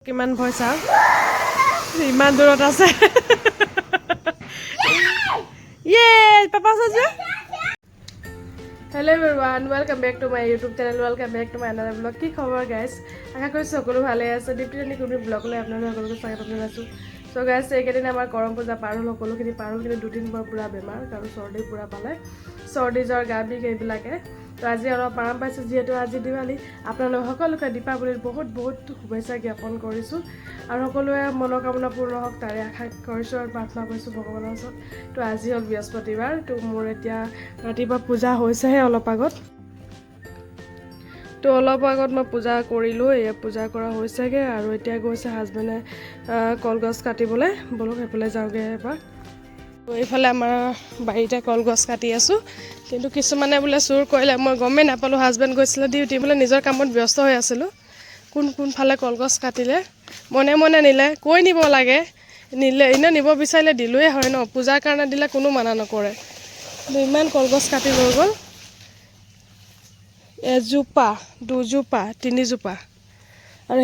কিমান ভয় চাওঁ, ইমান দূৰত আছে। ইয়ে পাপা ওচৰত যোৱা। Hello everyone, welcome back to my YouTube channel, welcome back to my another vlog. কি খবৰ গাইজ? আশা কৰিছোঁ সকলো ভালে আছে। দীপ্তি ৰাণী কুৰ্মী ব্লগলৈ আপোনালোক সকলোকে স্বাগতম জনাইছোঁ। চ' গাইজ, এইকেইদিন আমাৰ কৰম পূজা পাৰ হ'ল, সকলোখিনি পাৰ হ'ল, কিন্তু দুদিন মই পূৰা বেমাৰ, কাৰণ চৰ্দি পূৰা পালে, চৰ্দি, জ্বৰ, গা বিষ এইবিলাকে। তো আজি অলপ আৰাম পাইছোঁ। যিহেতু আজি দিৱালী, আপোনালোক সকলোকে দীপাৱলীৰ বহুত বহুত শুভেচ্ছা জ্ঞাপন কৰিছোঁ আৰু সকলোৱে মনোকামনা পূৰ্ণ হওক তাৰে আশা কৰিছোঁ আৰু প্ৰাৰ্থনা কৰিছোঁ ভগৱানৰ ওচৰত। তো আজি হ'ল বৃহস্পতিবাৰ। তো মোৰ এতিয়া ৰাতিপুৱা পূজা হৈছেহে অলপ আগত। তো অলপ আগত মই পূজা কৰিলোঁ, এয়া পূজা কৰা হৈছেগৈ আৰু এতিয়া গৈছে হাজবেণ্ডে কলগছ কাটিবলৈ। ব'লক, সেইফালে যাওঁগৈ এপাক। তো এইফালে আমাৰ বাৰীতে কলগছ কাটি আছোঁ, কিন্তু কিছুমানে বোলে চুৰ কৰিলে। মই গমেই নাপালোঁ। হাজবেণ্ড গৈছিলে ডিউটি, বোলে নিজৰ কামত ব্যস্ত হৈ আছিলোঁ। কোন কোনফালে কলগছ কাটিলে, মনে মনে নিলে, কৈ নিব লাগে। নিলে এনেই নিব বিচাৰিলে দিলোৱে হয় ন, পূজাৰ কাৰণে দিলে কোনো মানা নকৰে। কিন্তু ইমান কলগছ কাটি লৈ গ'ল, এজোপা, দুজোপা, তিনিজোপা। আৰু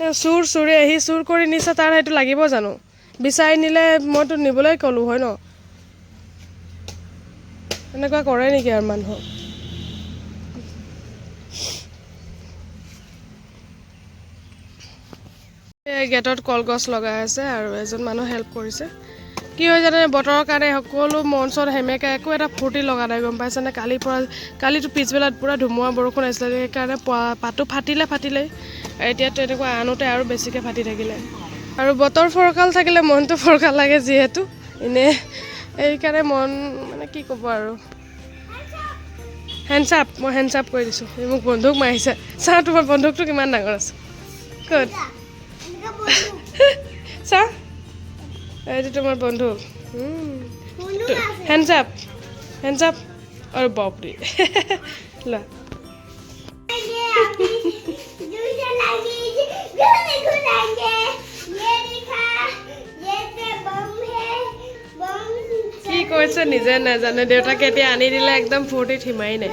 এই চোৰে আহি চুৰ কৰি নিছে, তাৰ সেইটো লাগিব জানো? বিচাৰি নিলে মইতো নিবলৈ ক'লোঁ হয় ন। এনেকুৱা কৰে নেকি আৰু মানুহক? এই গেটত কলগছ লগাই আছে আৰু এজন মানুহ হেল্প কৰিছে। কি হয় জানে, বতৰৰ কাৰণে সকলো মন চন সেমেকা, একো এটা ফূৰ্তি লগা নাই, গম পাইছেনে? কালিৰ পৰা, কালিতো পিছবেলাত পূৰা ধুমুহা বৰষুণ আহিছিলে, সেইকাৰণে পাতো ফাটিলে ফাটিলে, এতিয়া তেনেকুৱা আনোতে আৰু বেছিকৈ ফাটি থাকিলে। আৰু বতৰ ফৰকাল থাকিলে মনটো ফৰকাল লাগে যিহেতু, এনেই সেইকাৰণে মন মানে কি ক'ব আৰু। হেণ্ডচাপ, মই হেণ্ডচাপ কৰি দিছোঁ। এই মোক বন্দুক মাৰিছে। চা, তোমাৰ বন্দুকটো কিমান ডাঙৰ আছে। ক'ত চা, এইটো তোমাৰ বন্দুক। হেণ্ডচাপ, হেণ্ডচাপ আৰু বাপৰে লোৱা। কি কৈছে নিজে নাজানে। দেউতাকে এতিয়া আনি দিলে, একদম ফূৰ্তিত সীমাই নাই।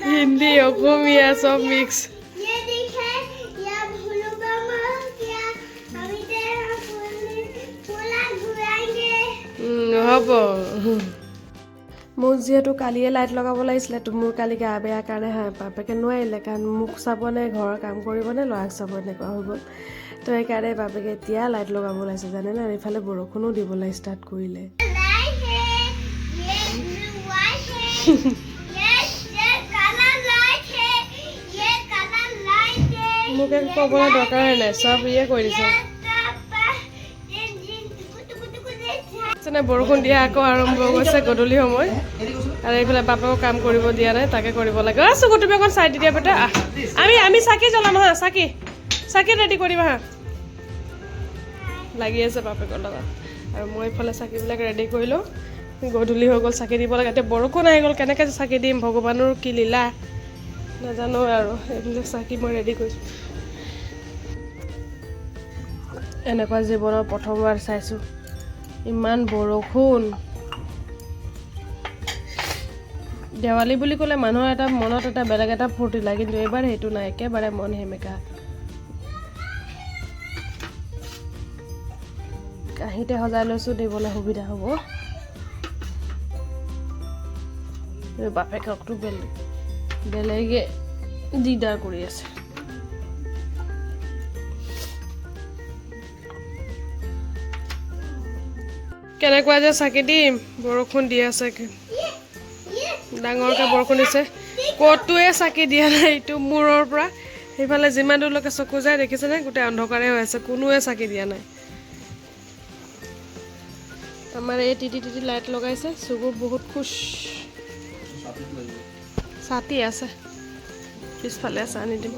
হিন্দী, অসমীয়া চব মিক্স। হ'ব। মোৰ যিহেতু কালিয়ে লাইট লগাব লাগিছিলে, তো মোৰ কালি গা বেয়া কাৰণে বাপেকে নোৱাৰিলে, কাৰণ মোক চাবনে, ঘৰৰ কাম কৰিবনে, ল'ৰাক চাব, এনেকুৱা হৈ গ'ল। তো সেইকাৰণে বাপেকে এতিয়া লাইট লগাব ওলাইছে, জানেনে? এইফালে বৰষুণো দিবলৈ ষ্টাৰ্ট কৰিলে। মোক একো ক'বলৈ দৰকাৰে নাই, চব ইয়ে কৰি দিছে। বৰষুণ দিয়া আকৌ আৰম্ভ হৈছে গধূলি সময়, আৰু এইফালে বাপেও কাম কৰিব দিয়া নাই, তাকে কৰিব লাগে। চকু, তুমি অকণ চাই দি দিয়া বেটা। আমি আমি চাকি জ্বলাম। হা, চাকি চাকি ৰেডি কৰিবা। হা, লাগি আছে বাপেকৰ লগত আৰু মই এইফালে চাকিবিলাক ৰেডি কৰি লওঁ। গধূলি হৈ গ'ল, চাকি দিব লাগে। এতিয়া বৰষুণ আহি গ'ল, কেনেকৈ চাকি দিম? ভগৱানৰ কি লীলা নাজানো আৰু। এইবিলাক চাকি মই ৰেডি কৰিছোঁ। এনেকুৱা জীৱনৰ প্ৰথমবাৰ চাইছোঁ ইমান বৰষুণ। দেৱালী বুলি ক'লে মানুহৰ এটা মনত এটা বেলেগ এটা ফূৰ্তি লাগে, কিন্তু এইবাৰ সেইটো নাই, একেবাৰে মন সেমেকা। কাঁহীতে সজাই লৈছোঁ, দিবলৈ সুবিধা হ'ব। বাপেককতো বেলেগ বেলেগে দিগদাৰ কৰি আছে। কেনেকুৱা যে চাকি দিম, বৰষুণ দি আছে, ডাঙৰকৈ বৰষুণ দিছে, ক'তোৱে চাকি দিয়া নাই। এইটো মূৰৰ পৰা সেইফালে যিমান দূৰলৈকে চকু যায় দেখিছেনে, গোটেই অন্ধকাৰে হৈ আছে, কোনোৱে চাকি দিয়া নাই। আমাৰ এই তিতি তিতি লাইট লগাইছে, চকু বহুত খুচ। ছাতি আছে পিছফালে আছে, আনি দিম।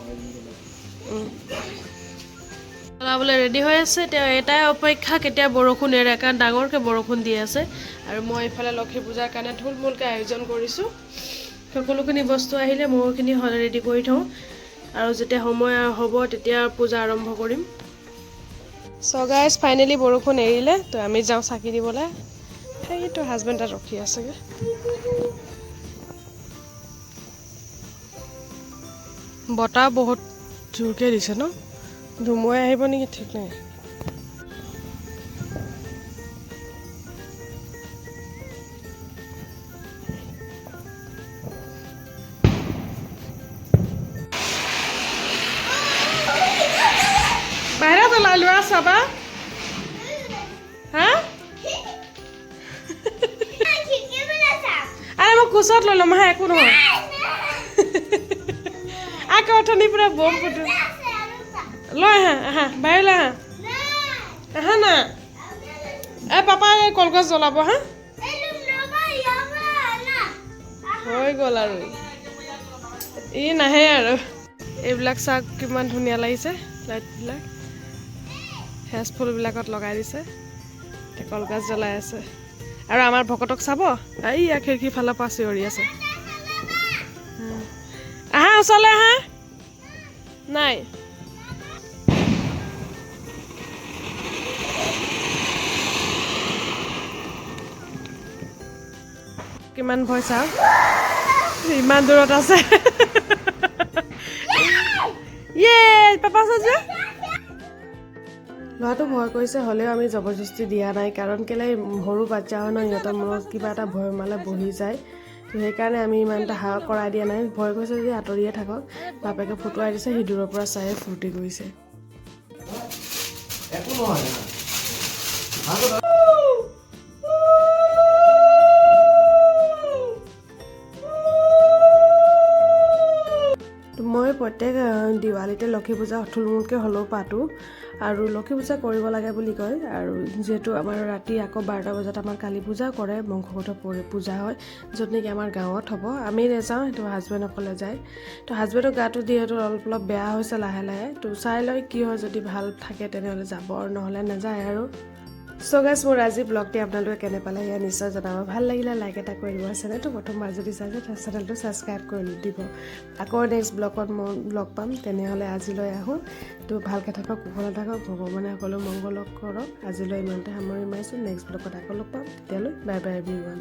জ্বলাবলৈ ৰেডি হৈ আছে। তেওঁ এটাই অপেক্ষা, কেতিয়া বৰষুণ এৰে, কাৰণ ডাঙৰকৈ বৰষুণ দি আছে। আৰু মই এইফালে লক্ষী পূজাৰ কাৰণে থুলমূলকৈ আয়োজন কৰিছোঁ। সকলোখিনি বস্তু আহিলে ময়ো ৰেডি কৰি থওঁ, আৰু যেতিয়া সময় হ'ব তেতিয়া পূজা আৰম্ভ কৰিম। চ' গাইজ, ফাইনেলি বৰষুণ এৰিলে, তো আমি যাওঁ চাকি দিবলৈ। সেইটো হাজবেণ্ড তাত ৰখি আছেগৈ। বতাহ বহুত জোৰকৈ দিছে ন, ধুমুহাই আহিব নেকি ঠিক নাই। বাহিৰত ওলাই লোৱা চাবা। হা, আৰে মই কোচত লৈ ল'ম। হা, একো নহয়। আকৌ অথনি পুৰা বম ফুটো। লৈ আহা, আহা বাহিৰলৈ আহা, আহা না। এই পাপা এই কলগছ জ্বলাব। হা, হৈ গ'ল আৰু, ই নাহে আৰু। এইবিলাক চাওক কিমান ধুনীয়া লাগিছে, লাইটবিলাক সেজ ফুলবিলাকত লগাই দিছে। কলগছ জ্বলাই আছে। আৰু আমাৰ ভকতক চাব, এইয়া খিৰিকীৰ ফালৰ পৰা চিঞৰি আছে। আহা ওচৰলৈ আহা। নাই, কিমান ভয় চাওক, ইমান দূৰত আছে। ইয়ে পাপা ওচৰত যোৱা। ল'ৰাটো ভয় কৰিছে, হ'লেও আমি জবৰদস্তি দিয়া নাই, কাৰণ কেলৈ সৰু বাচ্ছা হয় ন, সিহঁতৰ মনত কিবা এটা ভয় সোমালে বহি যায়। তো সেইকাৰণে আমি ইমান এটা সাহস কৰাই দিয়া নাই। ভয় কৰিছে যদি আঁতৰিয়ে থাকক। বাপেকে ফুটুৱাই দিছে, সি দূৰৰ পৰা চাই ফূৰ্তি কৰিছে। একো নহয়। মই প্ৰত্যেক দিৱালীতে লক্ষী পূজা থুলমূলকৈ হ'লেও পাতোঁ, আৰু লক্ষী পূজা কৰিব লাগে বুলি কয়। আৰু যিহেতু আমাৰ ৰাতি আকৌ 12টা বজাত আমাৰ কালী পূজা কৰে, বংশগত পূজা হয়, য'ত নেকি আমাৰ গাঁৱত হ'ব। আমি নাযাওঁ, সেইটো হাজবেণ্ডসকলে যায়। তো হাজবেণ্ডৰ গাটো যিহেতু অলপ অলপ বেয়া হৈছে লাহে লাহে, তো চাই লয় কি হয়, যদি ভাল থাকে তেনেহ'লে যাব আৰু নহ'লে নাযায় আৰু। চ' গাইজ, মোৰ আজি ব্লগটি আপোনালোকে কেনে পালে সেয়া নিশ্চয় জনাব। ভাল লাগিলে লাইক এটা কৰি দিব। চেনেলটো প্ৰথমবাৰ যদি চাইছে চেনেলটো ছাবস্ক্ৰাইব কৰি দিব। আকৌ নেক্সট ব্লগত মই লগ পাম, তেনেহ'লে আজিলৈ আহোঁ। তো ভালকৈ থাকক, কুশলে থাকক, ভগৱানে সকলো মংগল কৰক। আজিলৈ ইমানতে সামৰণি মাৰিছোঁ। নেক্সট ব্লগত আকৌ লগ পাম, তেতিয়ালৈ বাই বাই এভৰি ওৱান।